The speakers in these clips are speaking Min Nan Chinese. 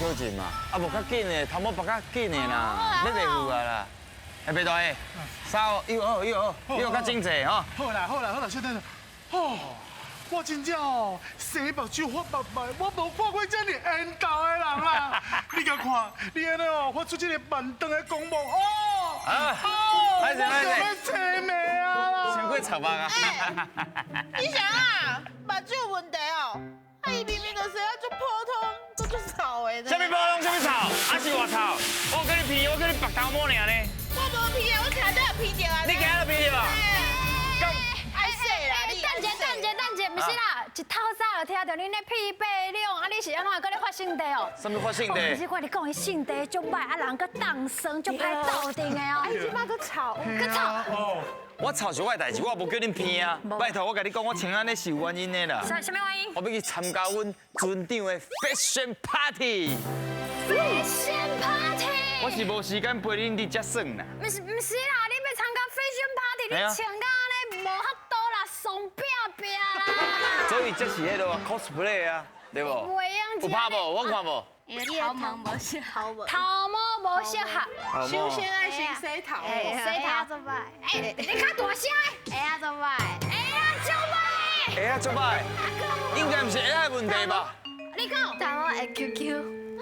小陣嘛，啊無較緊的，頭毛拔較緊的啦，你袂赴啊啦。哎，白大爺，衫又好又好，又較整齊吼。好啦好啦好啦，小等，哦，我真正哦，生目睭發目眉，我無看過這麼緣投的人啦。你共看，你按呢哦，發出這个萬丈的光芒哦。啊，哦，我想欲揣命啊啦。傷過臭目啊！你想啊，目睭有問題哦？啊，伊明明就生啊足普通，閣足臭的呢。啥物普通，啥物臭？啊是偌臭？我叫你鼻，我叫你拔頭毛爾呢。我無鼻啊，我徛這有鼻著啊。你今日鼻著啊？愛洗啦！你等者，等者，等者，毋是啦，一透早就聽著恁咧屁八兩，啊你是按怎閣咧發性地哦？啥物發性地？毋是，我跟你講，伊性地足歹，啊人閣凍霜，足歹鬥陣的哦。啊，伊這擺閣臭，閣臭。我臭是我的代誌，我無叫恁鼻啊！拜託，我共你講，我穿按呢是有原因的啦。啥物原因？我欲去參加阮船長的 fashion party。 fashion party。我是無時間陪恁佇遮耍啦。毋是毋是啦，你欲參加 fashion party，你穿甲按呢無法度啦，喪拚拚啦。所以這是彼个 cosplay 啊，對無？有拍無？我看無。頭毛無適合，頭毛無適合。首先愛先洗頭，洗頭。做歹。哎，你較大聲。會啊，做歹。會啊，足歹。會啊，足歹。應該毋是鞋仔的問題吧？你講。頭毛會 Q Q。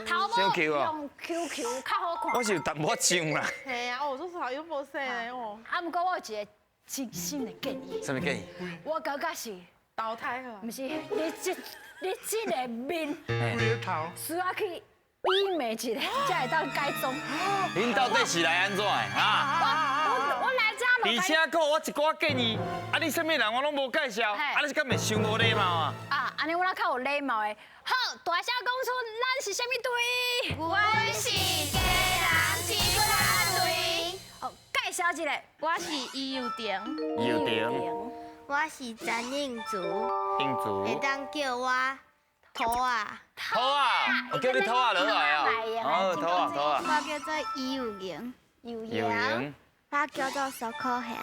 頭毛用 Q Q 較好看。我是有淡薄仔脹啦。嘿啊，哦，這頭又無洗咧哦。啊，毋過我有一個真心的建議。啥物建議？我感覺是投胎好。毋是，你這個面，規个頭需要去醫美一下，才會當改裝。恁到底是來按怎的啊？我來遮。而且閣我一寡建議，啊，你啥物人我攏無介紹，啊，你是敢會傷無禮貌啊？啊，按呢我較有禮貌的。好，大聲講出咱是啥物隊？阮是家人青春隊。哦，介紹一下，我是伊幼婷。幼婷。我是陳映竹。映竹。會當叫我桃仔。桃仔，我叫你桃仔落來啊。哦，桃仔，桃仔。我叫做伊幼瑩。幼瑩。我叫做蘇可賢。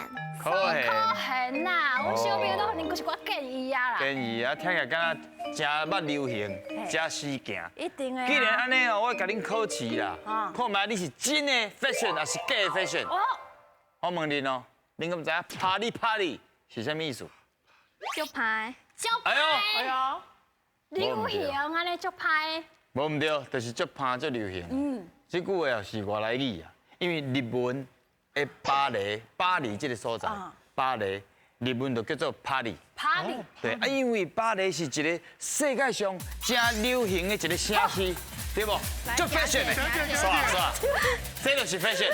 可賢。可賢呐，阮小朋友都予恁閣一寡建議啊啦。建議啊，聽起來敢若誠捌流行，誠時行。一定的。既然按呢哦，我共恁考試啦，看覓你是真的 fashion 還是假的 fashion？哦。我問恁哦，恁敢知影 party party 是啥物意思？足歹。足歹。哎喲。哎喲。流行按呢足歹。無毋對，就是足歹足流行。這句話也是外來語啊，因為日文的巴黎，巴黎這个所在，巴黎日文就叫做 party。 party。對，啊，因為巴黎是一个世界上誠流行的一个城市，對無？足 fashion 的，煞煞，這就是 fashion。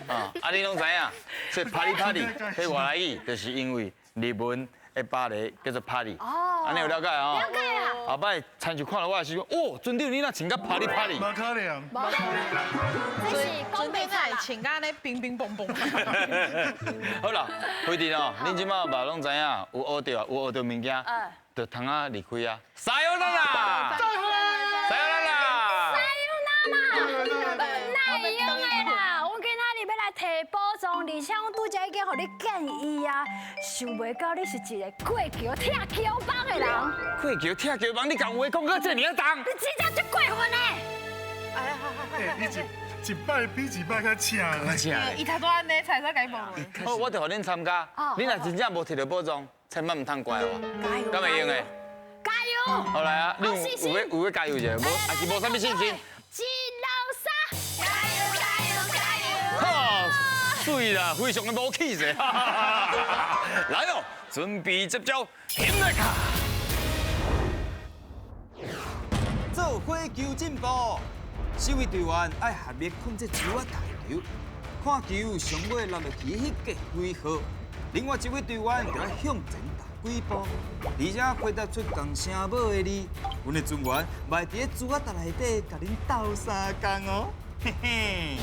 啊，啊，你攏知影，所以 party party，彼外來語就是因為日文的巴黎叫做 party。哦。按呢有了解哦？了解啊。後擺親像看著我的時陣，哦，船長你若穿甲 party party？無可能。無可能。這是講白啦，穿甲按呢乒乒乓乓。好啦，輝弟哦，恁這擺嘛攏知影，有學著啊，有學著物件，就通啊離開啊。さよなら。再會。さよなら。さよなら。哪會用的啦？我今仔日欲來提寶藏，而且我拄才已經予你建議啊，想袂到你是一個過橋拆橋枋的人。過橋拆橋枋，你共話講到這爾仔重？你真正足過分的。哎呀，欸，你一擺比一擺較赤咧。伊頭拄按呢，才使共伊問。好，我就予恁參加。你若真正無提著寶藏，千萬毋通怪我。加油！敢會用的？加油！好來啊，你有欲加油者無？還是無啥物信心？一兩三，加油加油加油！哈，水啦，非常的無氣勢。來哦，準備接招，起來卡！做伙求進步，四位隊員愛合力控制珠仔帶球，看球上尾落落去彼個幾號，另外一位隊員就愛向前踏幾步，而且回答出仝聲母的字，阮的船員嘛會佇咧珠仔搭內底共恁鬥相共哦，嘿嘿。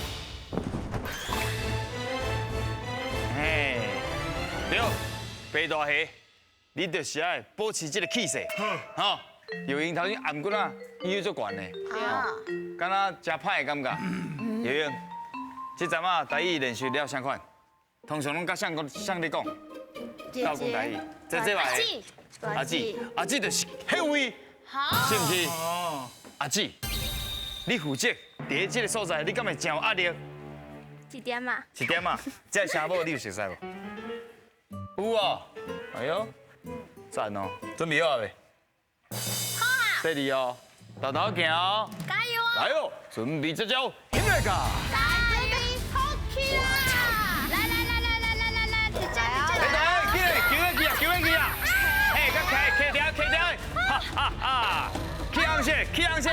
嘿，對，白大蝦，你就是愛保持這个氣勢，吼。尤英頭先頷骨仔，伊有足懸的，敢若誠歹的感覺。尤英，這陣仔台語練習了啥款？通常攏佮誰講？誰咧講？鬥講台語，這這嘛是。阿姊，阿姊就是彼位，是毋是？阿姊，你负责伫这个所在，你敢会真有压力？一点啊。一点啊，这声母你有熟悉无？有哦。哎呦，赞哦，准备好未？好啊。第二哦，豆豆行哦。加油哦！来哦，准备这招，起来噶！加油！好起啦！来来来来来来来来，直接直接。来，起来，救起啊，救起啊！嘿，甲开开掉，开掉！哈哈哈！起红色，起红色，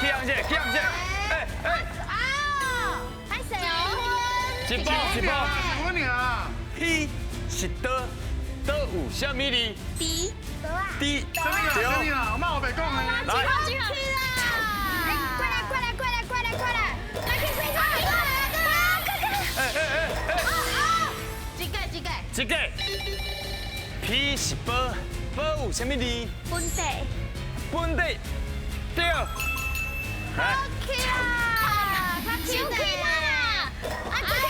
起红色，起红色！哎哎！啊！歹势哦！一包一包。我尔。 P 是刀，刀有啥物字？ D。 D。啥物啦？啥物啦？我嘛有白讲的。来。起啦！过来过来过来过来过来，来去飞过来过来过来！哎哎哎哎！一个一个。一个。P 是波，波有啥物字？本地。本地。对。来。起啦！收起啦！啊，过去！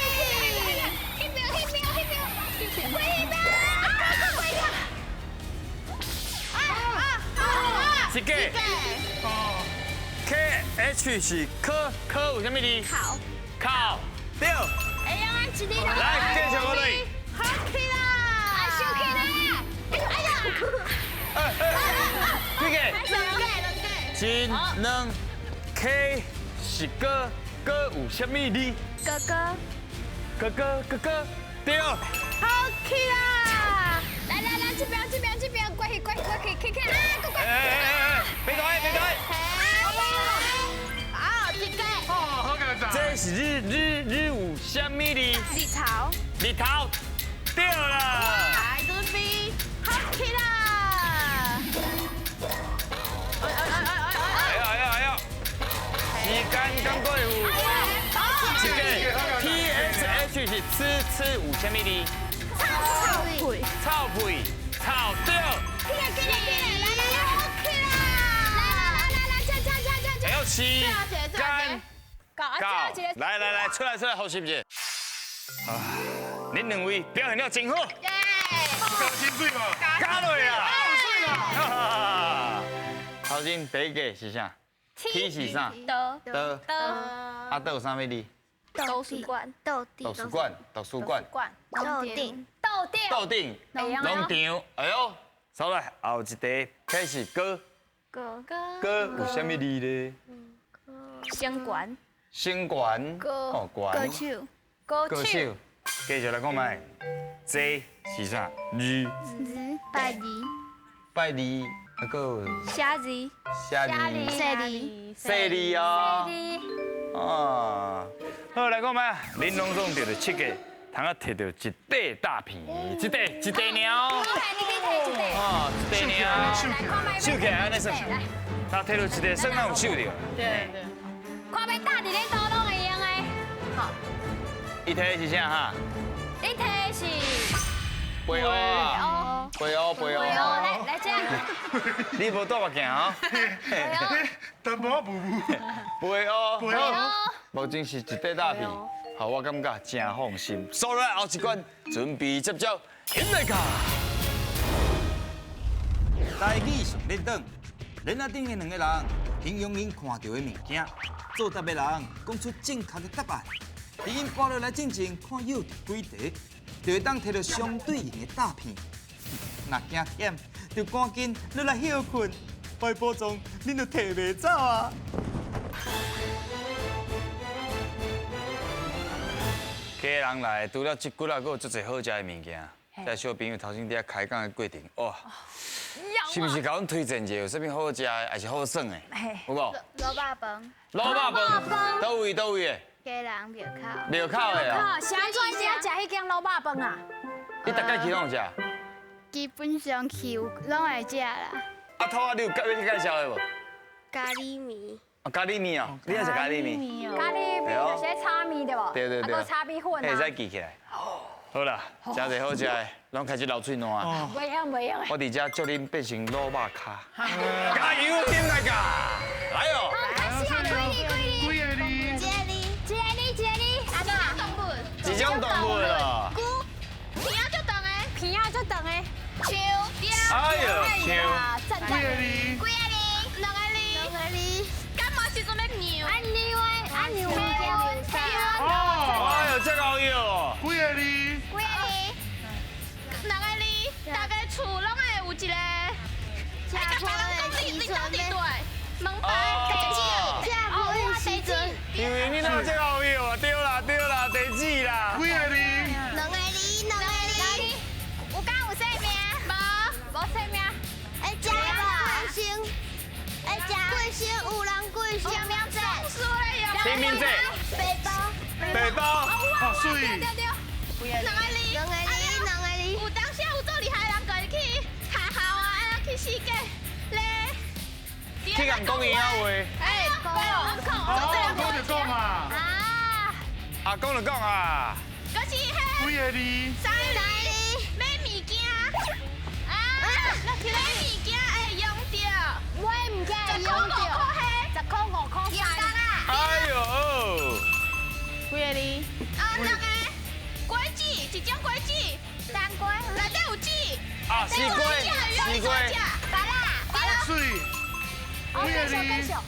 那边那边那边，过那边！啊，过去！啊啊啊！一个。K H 是科，科有啥物字？考。考。对。哎呀，一个。来，继续落来。好起啦！啊，收起啦！哎呀！哎哎，几个？两个，两个。一、两，K 是哥，哥有啥物字？哥哥。哥哥，哥哥，对。好起啦！来来来，这边这边这边，过去过去过去，去去啊，过过。哎哎哎，别动别动。啊，一个。哦，好简单。这是日日日有啥物字？日头。日头，对了。来，准备，好起啦！哎哎哎哎哎哎呀哎呀哎呀！时间刚过有。一个 T S H 是吃吃有啥物字？臭屁。臭屁，臭对。起来起来起来，来来来，好起啦！来来来来来，这这这这这。还要时间到，来来来，出来出来，好是不是？啊，恁两位表现了真好。耶！加薪水无？加落啊！水啦！头先第一个是啥？T 是啥？刀。刀。刀。啊，刀有啥物字？图书馆。图书馆。图书馆。豆顶。豆顶。豆顶。农场。哎呦，走来，后一题开始歌。歌。歌有啥物字咧？升悬。升悬。歌。哦，悬。歌手。歌手。继续来讲觅。这是啥？日。日。拜二。拜二。啊，阁有。写字。写字。写字。写字哦。啊。好，来讲觅，恁拢总得到7个，通啊摕到一块大片，一块一块尔。你摕一块。哦，一块尔。收起来，按呢算。那摕到一块，算咱有收到。对对。看欲搭伫咧倒拢会用的。好。伊摕的是啥哈？你摕的是。飞乌啊！飞乌，飞乌。来来这。你无戴目镜啊？淡薄仔雾雾。飞乌，飞乌。目前是一块大片，好，我感觉真放心。所来后一关，准备接招，起来卡。台语上练转，链仔顶的两个人形容𪜶看到的物件，作答的人讲出正确的答案。伫𪜶跋落来进前，看有几题，就会当摕到相对应的大片。若惊忝，就赶紧落来歇睏，拜保重，恁就摕袂走啊！家人来，除了这骨仔，阁有足济好食的物件。这小朋友头先伫遐开讲的过程，哇，是不是共阮推荐一下有啥物好食的，还是好耍的？有无？卤肉饭。卤肉饭，佗位佗位的？家人庙口。庙口的哦。是按怎伫遐食彼间卤肉饭啊？你逐摆去拢有食？基本上去有拢会食啦。啊，头仔你有佮意去介绍的无？咖喱面。啊，咖喱面哦，你爱食咖喱面？咖喱面就是炒面对无？对对对。啊，炒米粉啊。会使记起来。好啦，食者好食的，拢开始流喙澜。袂用袂用。我伫遮祝恁变成卤肉跤。加油，点来噶？来哦。好，开始啊，几个几个？一个字，一个字，一个字。一种动物。一种动物咯。龟。鼻仔足长的。鼻仔足长的。树。哎呦，树。赞赞。几个字？几个字？两个字。两个字。感冒时阵欲伫倒伫对？门牌。哦，地址。因为你哪这后有啊？对啦对啦，地址啦。几个字？两个字，两个字。有敢有姓名？无，无姓名。会食无？贵姓？会食？贵姓？有人贵姓？清明节。清明节。白包。白包。好水。对对。两个字，两个字，两个字。有当时有做厉害人，家己去学校啊，啊去世界咧。去共讲伊啊话。哎，讲，讲就讲啊。啊。啊，讲就讲啊。阁是彼。几个字？三个字。买物件。啊。买物件会用著。买物件会用著。10块5块三。哎呦。几个字？啊，两个。果子，一种果子。冬瓜。内底有籽。啊，西瓜，西瓜。芭乐，芭乐。水。几个字？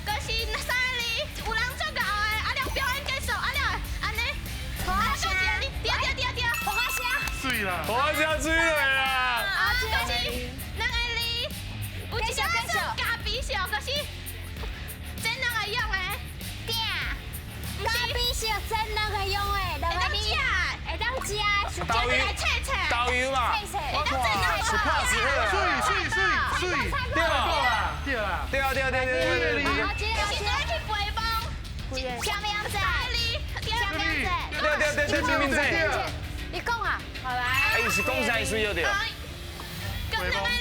阁是三个字，有人做到的，啊了表演结束，啊了按呢，啊，阁一个字，对对对对，黄阿声。水啦。黄阿声水落啦。啊，阁是两个字，有一种叫咖啡色，阁是煎人会用的。鼎。咖啡色煎人会用的，两个字。会当食的，豆油。豆油嘛。会当煎人是拍死好水水水水。对啊。对啊。对啊对啊对对对。是做去陪梦。清明节。清明节。对对对对，清明节。你讲啊，好来。哎，伊是讲啥意思就对。阁两个字，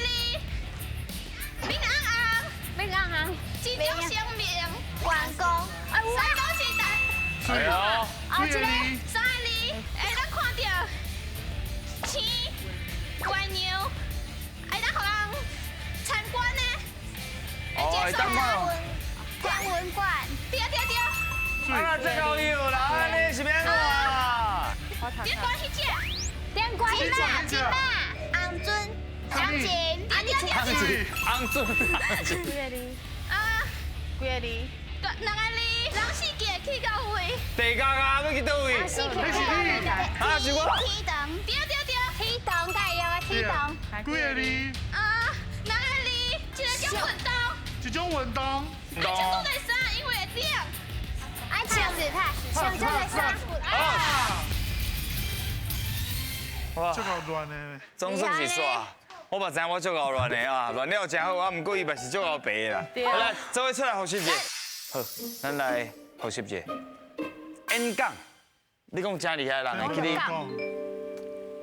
面红红，面红红，一种生命，员工，三个时代。水。啊，几个字？三个字，会当看到星、月娘，会当予人参观的。哦，会当看。天文馆。对对对。啊，这够有啦，按呢是欲按怎啊？点关彼只？点关彼只？金马、红鳟、红鲟、红鲟、红鳟、几个字？啊，几个字？两个字，人四季去到位？地角啊，欲去佗位？四季。啊，是我。天堂，对对对，天堂，该会用的天堂。几个字？啊，两个字，一个叫运动。一种运动。啊，穿做在衫，因为会冷。爱穿子太，穿这个衫。啊。哇，足够乱的。总算是煞，我嘛知影我足够乱的啊，乱了真好，啊，毋过伊嘛是足够白的啦。好来，做伙出来复习一下。好，咱来复习一下。演讲，你讲真厉害的人会去你，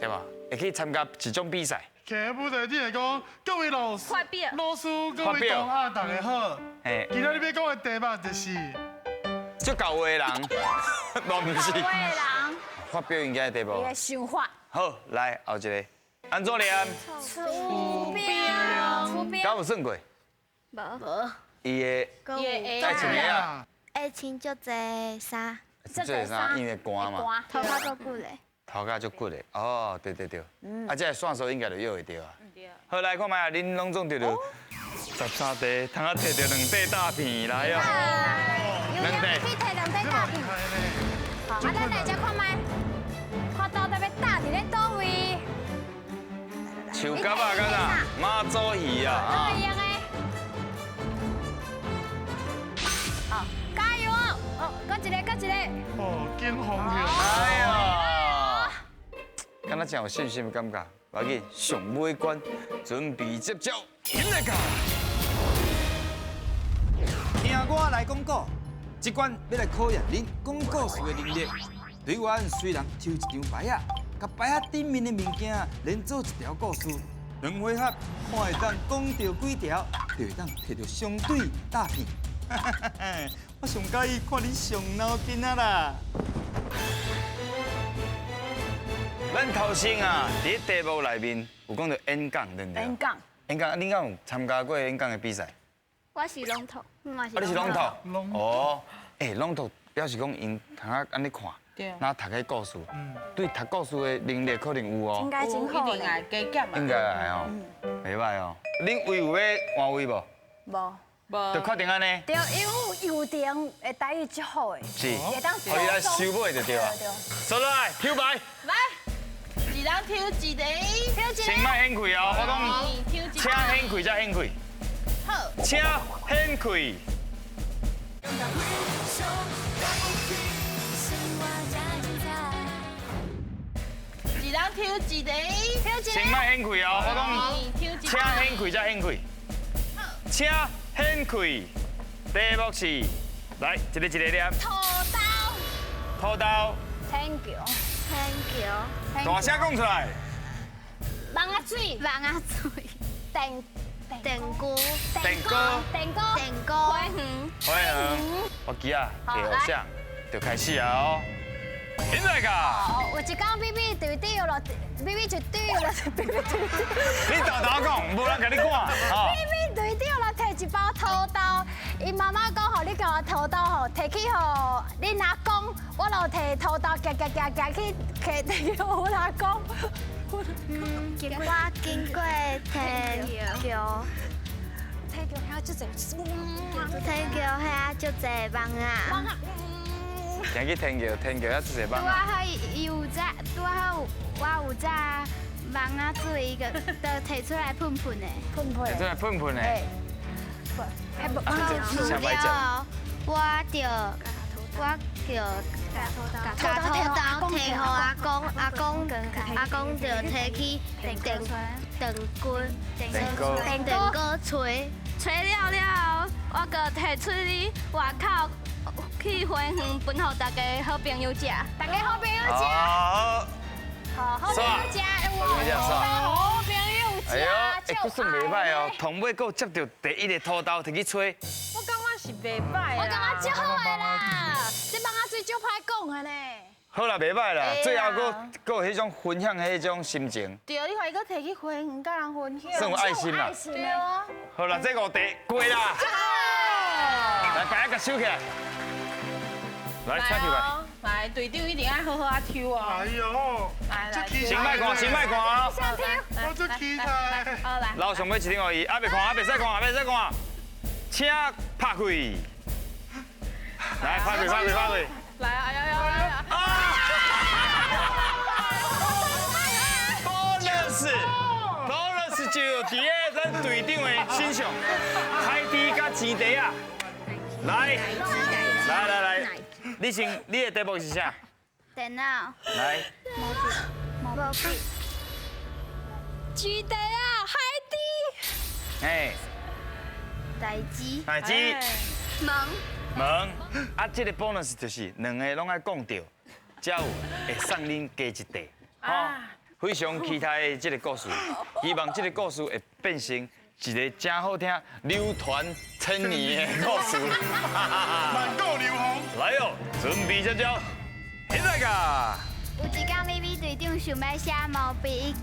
对吧？会去参加一种比赛。徛舞台顶来讲，各位老师、老师、各位同学，大家好。今仔日欲讲的题目就是，足厚话的人，无毋是。厚话的人。发表应该的题目。伊的想法。好，来后一个，按怎念？出标。出标。敢有算过？无。伊的。爱穿的啊。爱穿足济衫。足济衫，因为寒嘛。头壳足骨的。头壳足骨的，哦，对对对，啊，这个线索应该就约会著啊。好，来看觅啊，恁拢总得著13块，通啊提著2块大片来哦。两块。去提2块大片。好，啊，咱来遮看觅，看到底欲搭伫咧佗位？树夹啊，敢若妈祖鱼啊。会用的。好，加油哦！哦，阁一个，阁一个。哦，金凤鱼。哎呦。敢若真有信心的感觉，无要紧，上尾关准备接招，起来噶！听我来讲古，这关欲来考验恁讲故事的能力。队员虽然抽一张牌仔，共牌仔顶面的物件连做一条故事，两回合看会当讲著几条，就会当提著相对大片。我上佮意看恁上脑筋啊啦！咱头先啊，伫题目内面有讲到演讲，对毋对？演讲。演讲，你敢有参加过演讲的比赛？我是龙头。啊，你是龙头。哦，欸，龙头表示讲𪜶通啊按呢看，那读个故事，对读故事的能力可能有哦。应该真好一定爱加减嘛。应该会哦，袂歹哦。恁位有欲换位无？无。无。就确定按呢？对，因为有定的台语足好的。是。会当。予你来收尾就对啊。收落来，抽牌。来。一人抽一个，先莫显开哦，我讲请显开才显开。好，好，请掀开。一人抽一个，先莫掀开哦，我讲请掀开才掀开。请掀开，题目是，来一个一个念。土豆。土豆。天桥。天桥。大声讲出来。网仔水。网仔水。电电锅。电锅。电锅。电锅。花园。花园。我记啊，提予啥，就开始啊哦。现在噶。哦，有一天咪咪对对了，咪咪就对了，咪咪对对。你豆豆讲，无人共你管。咪咪对对了，提一包土豆，伊妈妈讲吼，你共我土豆吼，提去予恁阿公，我就提土豆，行行行行去，提提去予阮阿公。我经过天桥，天桥遐足济，天桥遐足济蠓仔。行去天桥，天桥遐足济蠓仔。拄好伊有只，拄好我有只蠓仔水，伊就提出来喷喷的。喷喷。提出来喷喷的。出了，我就我就共土豆提予阿公，阿公阿公就提去电电锅电锅炊，炊了了后，我阁提出去外口去花园分予大家好朋友食。大家好朋友食。好，好朋友食，好朋友食。哎呦，欸，阁算袂䆀哦，同尾阁接著第一个土豆提去炊。我感觉是袂䆀。我感觉足好的啦，这网仔水足歹讲的呢。好啦，袂䆀啦，最后阁阁有彼种分享的彼种心情。对，你看伊阁提去花园佮人分享，算有爱心啦。对啊。好啦，这五题过啦。来，牌仔共收起来。来，请起来。来，队长一定爱好好啊抽哦。哎呦，来来，先莫看，先莫看啊。我足期待。好来。老上尾一张予伊，还袂看，还袂使看，还袂使看。请拍开。来，拍开，拍开，拍开。来，哎呀呀呀！啊！Bonus，Bonus 就伫咧咱队长的身上，海猪佮钱袋仔。来，来来来，你先，你的题目是啥？电脑。来。毛笔，毛笔。钱袋仔，海猪。哎。代志。代志。门。门。啊，这个 bonus 就是两个拢爱讲著，才有会送恁加一块。吼，非常期待的这个故事，希望这个故事会变成一个真好听、流传千年的故事。万古流红。来哦，准备接招，现在噶。有一天，咪咪队长想欲写毛笔，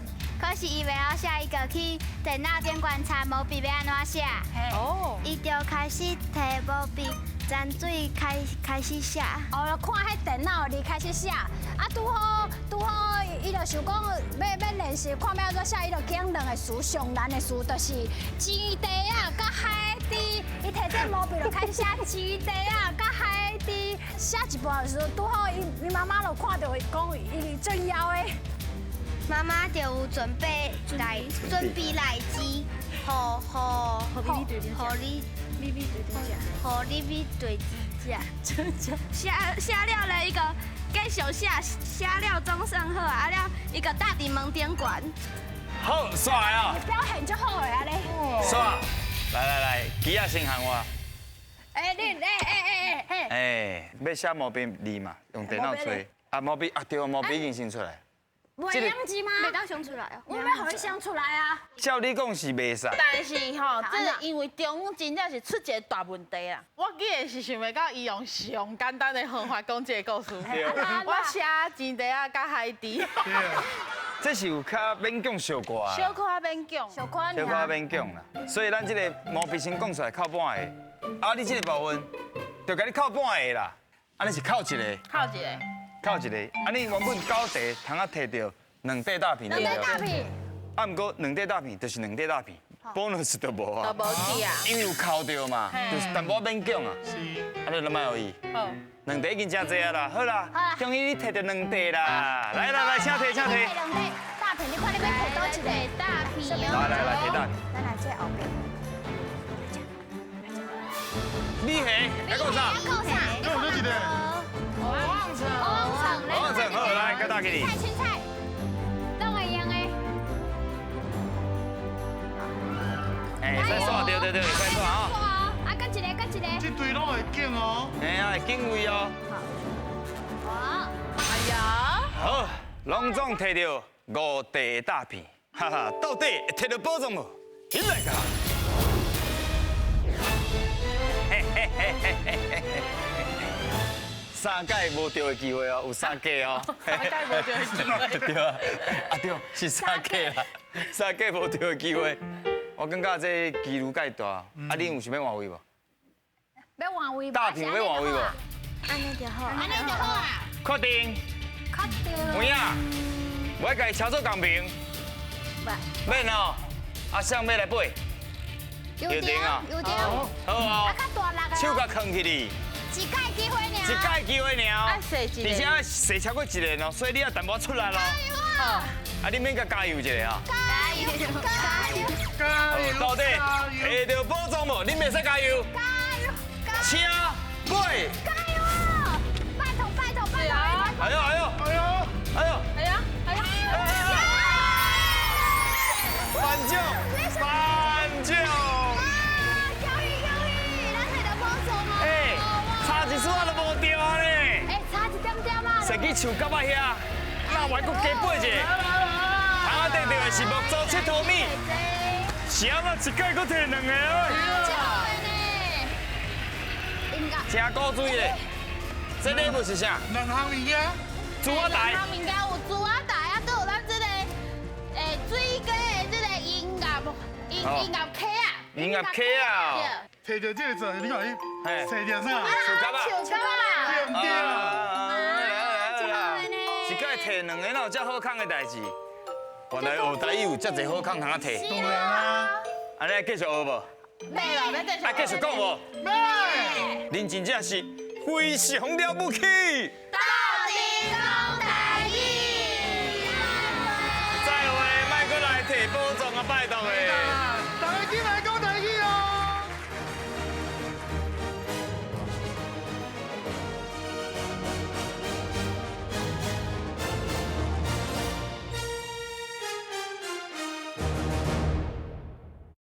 可是伊袂晓写，伊就去电脑顶观察毛笔欲按怎写。哦。伊就开始提毛笔。沾水开开始写，哦，看彼电脑字开始写，啊，拄好拄好，伊就想讲欲欲练习，看欲按怎写，伊就拣两个词上难的词，就是钱袋仔佮海猪，伊提这毛笔就开始写钱袋仔佮海猪，写一半的时阵，拄好伊伊妈妈就看著伊讲伊足枵的，妈妈就有准备来准备荔枝，予予予你。咪咪对对予你咪对子食。写写了咧，伊个继续写，写了总算好啊了，伊个搭伫门顶悬。好，煞啊！表现足好的啊咧。煞，来来来，机仔先喊我。哎，你哎哎哎哎哎。欲写毛笔字嘛，用电脑揣。啊，毛笔啊，对，毛笔已经先出来。袂用字吗？袂当想出来哦。我欲予伊想出来啊。照你讲是袂使。但是吼，这个因为中真正是出一个大问题啦。我记得是想袂到伊用上简单的方法讲这个故事。我写钱袋仔佮海猪。这是有较勉强小可啊。小可勉强。小可。小可勉强啦。所以咱这个毛笔先讲出来扣半个，啊，你这个部分就共你扣半个啦。啊，你是扣一个。扣一个。扣一个，啊！你原本九块通啊提著两块大片，两块大片。啊，毋过两块大片就是两块大片，bonus 就无啊。就无去啊。因为有扣著嘛，就是淡薄勉强啊。是。啊，你拢莫予伊。好。两块已经真济啊啦，好啦。终于你提著两块啦，来来来，请提，请提。两块大片，你看你欲提佗一个大片。来来来，提大片。咱来这后壁。米虾，还讲啥？还讲啥？有哪一个？蚵仔肠。蚵仔肠好，来，搁打给你。菜青菜，拢会用的。哎，使刷，对对对，使刷啊。啊，搁一个，搁一个。这堆拢会拣哦。哎呀，会拣位哦。好。哎呀。好，拢总提到5块大片，哈哈，到底会提到宝藏无？进来噶。嘿嘿嘿嘿嘿嘿。3届无中的机会哦，有3届哦。3届无中的机会。对啊，啊对，是3届啦，3届无中的机会。我感觉这几率介大，啊，恁有想欲换位无？欲换位无？大片欲换位无？按呢就好，按呢就好啊。确定。确定。有影，我共伊操作公平。免哦，啊，谁欲来买？有定啊，有定。好哦。啊，较大力的。手共囥起哩。一届机会尔。一届机会尔。爱踅一个。而且爱踅超过一个哦，所以你要淡薄出力咯。加油啊！啊，你免共加油一下啊。加油！加油！加油！到底摕到宝藏无？你袂使加油。加油！请买。加油！拜托拜托拜托！哎呦哎呦哎呦哎呦哎呀哎呀！颁奖！颁奖！啊！恭喜恭喜！咱摕到宝藏哦！哎，差一丝仔都无著啊咧！哎，差一点点啊！踅去树角仔遐，那还阁加飞一下。头仔得著的是木祖佚佗米，是按怎一届阁提2个喂？真古锥的，这礼物是啥？两项物件。猪仔台。两项物件有猪仔台啊，阁有咱这个水果的这个音乐音音乐卡啊。音乐卡啊。提著这个做，你看伊，踅著啥？树角仔。树角仔。对毋对？一届提2个，哪有这好康的代志？原来学台语有这济好康通啊提。当然啊。按呢继续学无？袂啦，欲继续。啊，继续讲无？袂。恁真正是非常了不起。斗阵讲台语。再会，莫阁来提宝藏啊，拜托的。